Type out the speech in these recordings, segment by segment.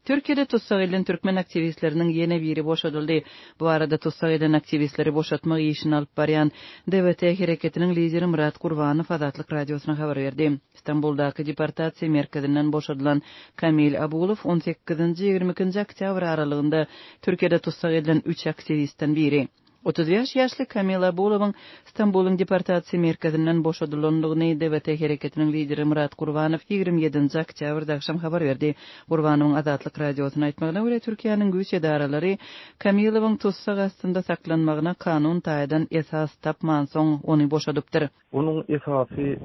Türkiýede tussag edilen türkmen aktiwistleriniň ýene biri boşadyldy. Bu barada tussag edilen aktiwistleri boşatmak işini alyp barýan DWT hereketiniň lideri Myrat Gurbanow Azatlyk Radiosyna habar berdi. Stambuldaky deportasiýa merkezinden boşadylan Kamil Abulow on sekizinji, 22-nji oktýabr aralygynda Türkiýede tussag edilen üç aktiwistden biri. 35 ýaşly Kamil Abulowyň Stambulyň deportasiýa merkezinden boşadylandygyny DWT hereketiniň lideri Myrat Gurbanow 27-nji oktýabrda agşam habar berdi. Gurbanowyň Azatlyk Radiosyna aýtmagyna görä, Türkiýäniň güýç edaralary Kamilowyň tussag astynda saklanmagyna kanun taýdan esas tapmansoň, ony boşadypdyr. Onuň esasy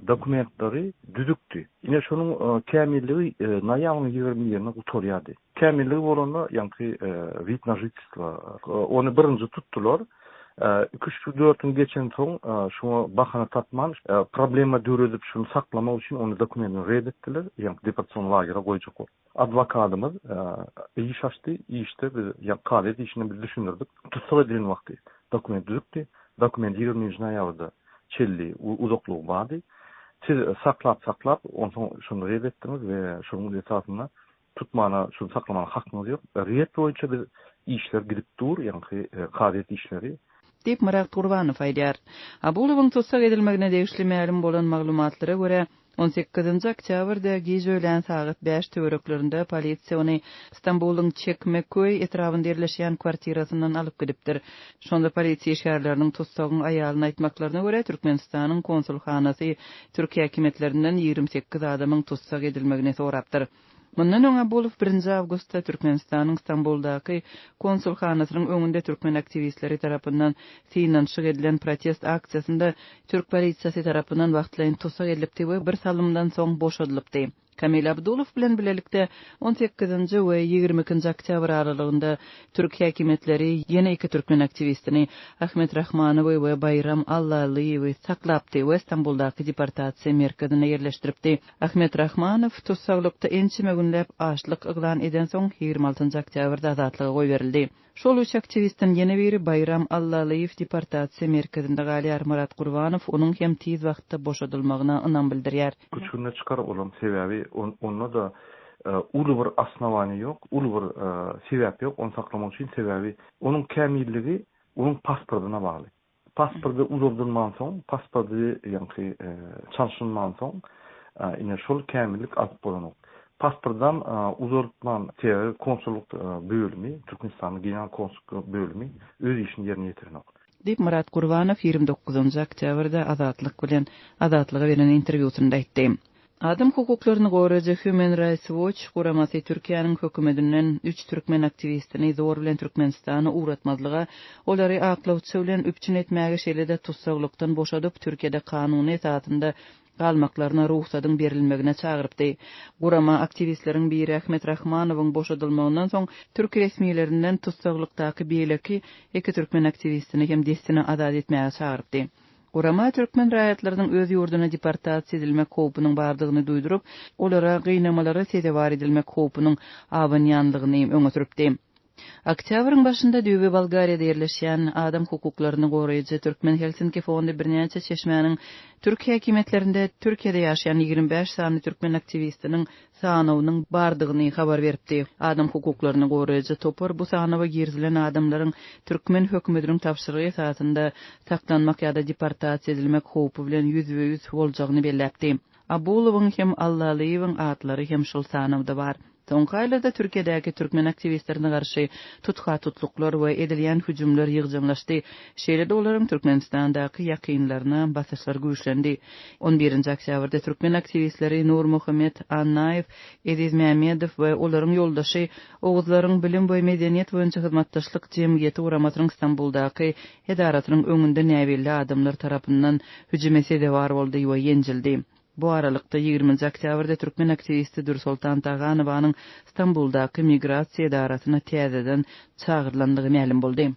dokumentleri düzükdi. Ine şonuň kämilligi noýabryň 21-ine gutarýardy. Kämilligi bolanda ýaňky wid na žitelstvo ony birinji tutdular. Iki-üç dört gün geçensoň şuňa bahana tapman problema döredip şuny saklamak üçin ony dokumentini red etdiler. Ýaňky deportasion lagere goýjak bolup. Adwokadymyz iş açdy. Işde biz ýaňky kazyýet işinde biz düşündirdik. Tussag edilen wagty dokument düzükdi. Dokument 20-nji noýabrda çenli uzaklygy bardy. Siz saklap-saklap onsoň şuny red etdiňiz we şonuň esasynda Tutmana, şuny saklamana hakyňyz ýok. Red boýunça biz işler gidip dur, ýaňky kazyýet işleri. Diýip, Myrat Gurbanow aýdýar. Abulowyň tussag edilmegine degişli mälim bolan maglumatlara görä, on sekizinji oktýabrda giç öýlän sagat bäş töwereklerinde polisiýa ony Stambulyň Çekmeköý etrabynda ýerleşýän kwartirasyndan alyp gidipdir. Şonda polisiýa işgärleriniň tussagyň aýalyna aýtmaklaryna görä, Türkmenistanyň konsulhanasy türk häkimiýetlerinden 28 adamyň tussag edilmegini sorapdyr. Mundan öň Abulow birinji awgustda Türkmenistanyň Stambuldaky konsulhanasynyň öňünde türkmen aktiwistleri tarapyndan synanyşyk edilen protest aksiýasynda türk polisiýasy tarapyndan wagtlaýyn tussag edilipdi we bir salymdan soň boşadylypdy. Kamil Abdulow bilen bilelikde on sekizinji we 22-nji oktýabr aralygynda türk häkimiýetleri ýene iki türkmen aktiwistini, Ahmet Rahmanowy we Baýram Allalyýewi saklapdy we Stambuldaky deportasiýa merkezine ýerleşdiripdi. Ahmet Rahmanow tussaglykda ençeme günläp açlyk yglan edensoň, 26-njy oktýabrda azatlyga goýberildi. Şol üç aktiwistden ýene biri Baýram Allalyýew deportasiýa merkezinde galýar. Myrat Gurbanow onuň hem tiz wagtda boşadylmagyna ynam bildirýär. Üç günde çykar olam sebäbi onda-da uly bir osnowaniýa ýok, uly bir sebäp ýok ony saklamak üçin sebäbi onuň kämilligi onuň pasportyna bagly. Pasporty uzaldylmansoň, pasporty ýaňky çalşylmansoň, ine şol kämillik alyp bolanok. Pasportam uzaltman, sebäbi konsullyk bölümi, Türkmenistanyň General konsullyk bölümi öz işini ýerine ýetirenok. Diýip, Myrat Gurbanow 29 oktýabrda Azatlyk bilen Azatlyga beren interwýusynda aýtdy. Adam hukuklaryny goraýjy Human Rights Watch guramasy Türkiýäniň hökümetinden üç türkmen aktiwistini zor bilen Türkmenistana ugratmazlyga, olary aklawçy bilen üpjün etmäge şeýle-de tussaglykdan boşadyp, Türkiýede kanuny esasynda galmaklaryna rugsadyň berilmegine çagyrypdy. Gurama aktiwistleriň biri Ahmet Rahmanowyň boşadylmagyndan soň türk resmilerinden tussaglykdaky beýleki iki türkmen aktiwistini hem dessine azat etmäge çagyrypdy. Gurama türkmen raýatlarynyň öz ýurduna deportasiýa edilmek howpunyň bardygyny duýduryp, olara gynamalara sezewar edilmek howpunyň abanýanlygyny öňe sürüpdi. Oktýabryň başynda düýbi Bolgariýada ýerleşýän adam hukuklaryny goraýjy Türkmen Helsinki fondy birnäçe çeşmäniň türk häkimiýetlerinde Türkiýede ýaşaýan 25 sany türkmen aktiwistiniň sanawynyň bardygyny habar beripdi. Adam hukuklaryny goraýjy topar bu sanawa girizilen adamlaryň türkmen hökümetiniň tabşyrygy esasynda saklanmak ýa-da deportasiýa edilmek howpy bilen ýüzbe-ýüz boljagyny belläpdi. Abulowyň hem Allalyýewiň atlary hem şol sanawda bar. Soňky aýlarda Türkiýedäki türkmen aktiwistlerine garşy tutha-tutluklar we edilýän hüjümler ýygjamlaşdy. Şeýle-de olaryň Türkmenistandaky ýakynlaryna basyşlar güýçlendi. On birinji oktýabrda türkmen aktiwistleri Nurmuhammet Annaýew, Eziz Mämmedow we olaryň ýoldaşy Oguzlaryň bilim we medeniýet boýunça hyzmatdaşlyk jemgyýeti guramasynyň Stambuldaky edarasynyň öňünde näbelli adamlar tarapyndan hüjüme sezewar boldy we ýenjildi. Bu aralykda, ýigriminji oktýabrda türkmen aktiwisti Dürsoltan Taganowanyň Stambuldaky migrasiýa edarasyna täzeden çagyrylandygy mälim boldy.